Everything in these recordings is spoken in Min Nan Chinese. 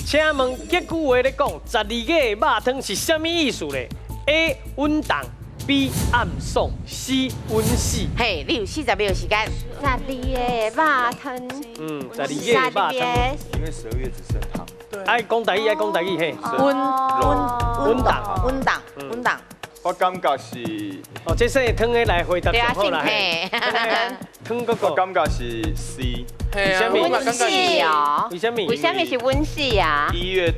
請問這句話咧講，十二月的肉湯是啥物意思咧？A 穩當，B 暗爽，C 穩死。嘿，你有40秒時間。十二个肉湯，嗯，十二月的肉湯，因為12月只剩湯。愛講台語，愛講台語嘿。穩穩穩當。穩當穩當。我感覺是，哦，這姓湯的來回答就好啦。嘿，湯哥哥，我感覺是 C。為啥物？穩死哦。為啥物？為啥物是穩死啊？1月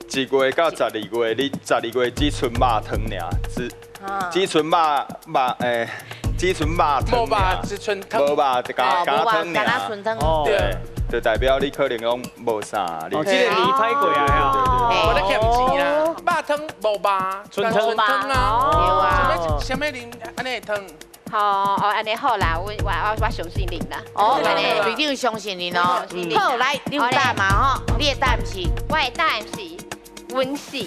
，1月到十二月，你十二月只賰肉湯爾，只賰肉肉只賰肉湯。無肉只賰湯。無肉就加加湯爾。哦。對，就代表你可能講無啥。哦，這個年歹過啊，無咧欠錢啦，肉湯無肉，賰賰湯啊。對啊。啥物啉按呢湯？好，哦，按呢好啦，我相信恁啦。哦，按呢隊長相信恁哦。好，來，你有答嘛吼？你的答案是？我的答案是穩死。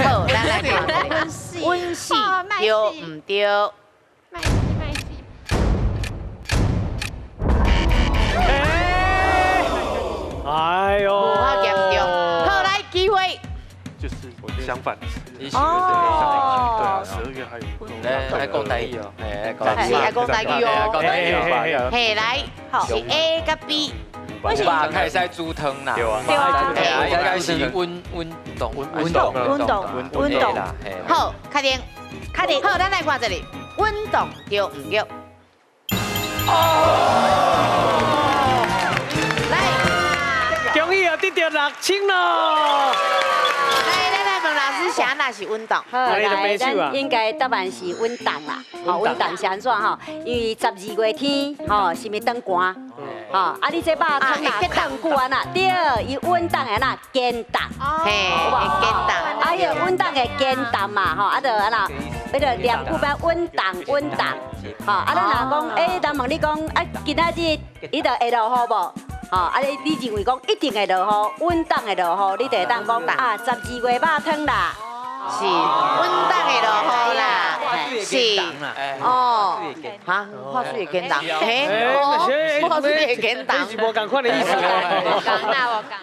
好，咱來看穩死。穩死，對毋對？莫死莫死。哎呦，無遐嚴重。好，來機會。就是相反。哦，對啊，12月還有。來來講台語哦，是愛講台語哦。嘿，來，是 A 佮 B。肉會使煮湯啦，對啊，對啊，應該是穩穩當穩當穩當穩當。好，確定，確定。好，咱來看這裡，穩當對毋對？哦，來，恭喜啊，得著6000咯！來來來，問老師，啥若是穩當？好，來，咱應該答案是穩當啦。吼，穩當是按怎吼？因為十二月天，吼，是毋是轉寒？吼，啊，你這肉湯若囥久按怎？對，伊穩當會按怎堅凍？嘿，會堅凍。啊，彼個穩當會堅凍嘛，吼，啊，就按怎？彼個念久變穩當穩當。吼，啊，咱若講，欸，人問你講，啊，今仔日伊就會落雨無？吼，啊你你認為講一定會落雨，穩當會落雨，你就會當講啊，十二月肉湯啦，是穩當會落雨啦，是哦，哈，化水會堅凍，嘿，化水會堅凍，是無仝款的意思。無仝啦，無仝。